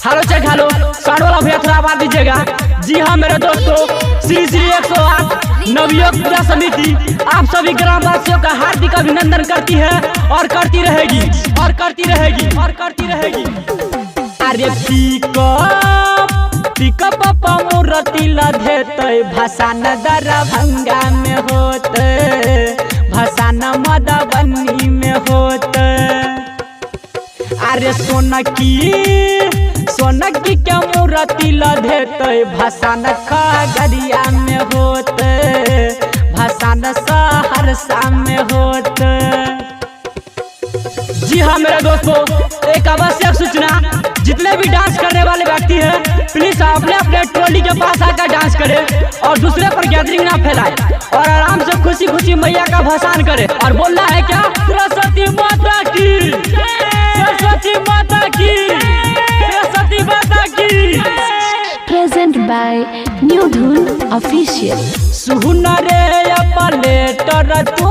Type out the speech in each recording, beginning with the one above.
Hello cheque hello, sound वाला भैया थोड़ा आवाज दीजिएगा। जी हाँ मेरे दोस्तों, श्री श्री 108 नवयोग पूजा समिति आप सभी ग्रामवासियों का हार्दिक अभिनंदन करती है और करती रहेगी और करती रहेगी और करती रहेगी। अरे पिकअप पिकअप मूर्ति लधेतै भसान दरभंगा में होते, भसान मधुबनी में होते। अरे सोनकी सोनकी के मूर्ति लधेतै भसान खगड़िया में होते, भसान सहरसा में होते। जी हाँ मेरे दोस्तों, एक आवश्यक सूचना, जितने भी डांस करने वाले व्यक्ति हैं प्लीज अपने अपने ट्रॉली के पास आकर डांस करें और दूसरे पर गैदरिंग ना फैलाएं और आराम से खुशी खुशी मैया का भसान करें। और बोलना है क्या, सरस्वती माता की, सरस्वती माता की, सरस्वती माता की। Present by New Dhun Official. सुन रे पलेटर तू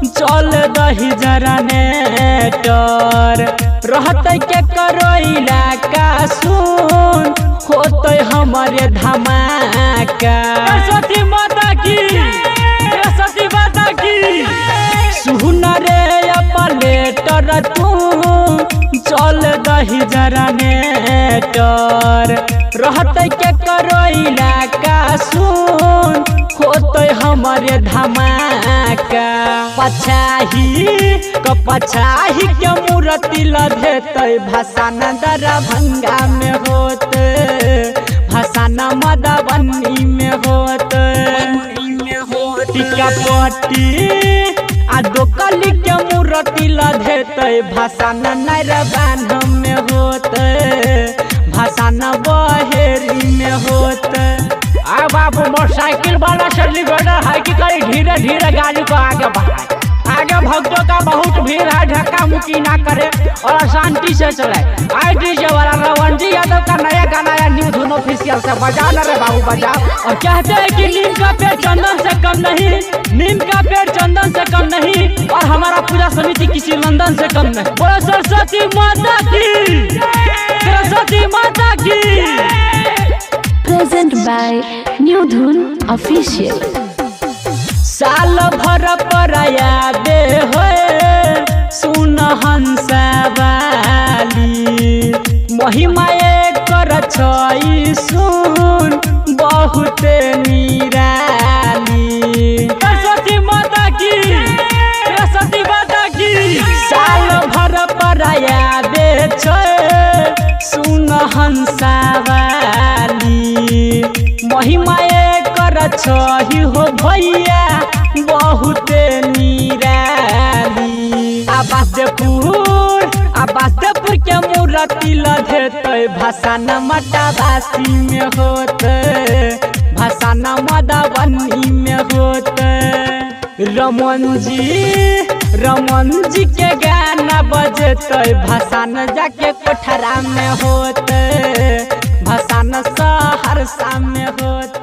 चल दही जरा नेटर, रहते के करो इलाका सुन होते हमारे धमाका। सरस्वती माता की, सरस्वती माता की। सुन रे पलेटर तू चल दही जरा नेटर, रहते के करो इलाका सुन होते हमारे धमाका। पछाही कपछाही के मूर्ति लधेतै भसान दरभंगा में होते, भसान मधुबनी में होते। टिकापट्टी आ दोकली के मूर्ति लधेतै भसान नरबान में होते, भसान बहेरी में होते। आ बाबू मोटरसाइकिल वाला से निवेदन है कि कहीं धीरे धीरे गाड़ी को आगे बढ़ाए। आगे भक्तों का बहुत भीड़ है, धक्का मुक्की ना करे और शांति से चले। आई डीजे वाला रवंजी यादव का नया गाना है न्यू धुन ऑफिशियल से बजाओ ना रे बाबू बजाओ। और कहते हैं कि नीम का पेड़ चंदन से कम नहीं, नीम का पेड़ चंदन से कम नहीं और हमारा पूजा समिति किसी लंदन से कम नहीं। बोलो सरस्वती माता की, सरस्वती माता की। Present by New Dhun Official. साल भर पर आबे होए सुन हंसवाली, महिमा कर छई सुन बहुत निराली। सरस्वती माता की, सरस्वती माता की। साल भर पर आबे छै सुन हंसवाली, महिमा कर छही हो भैया बहुत निराली। आबासदेपुर आबासदेपुर के मूर्ति लधेतै भसान मटाबासी में होते, भसान मधुबनी में होते। रमन जी के गाना बजतै भसान जाके कोठरा में होते, भसान सहरसा में होते।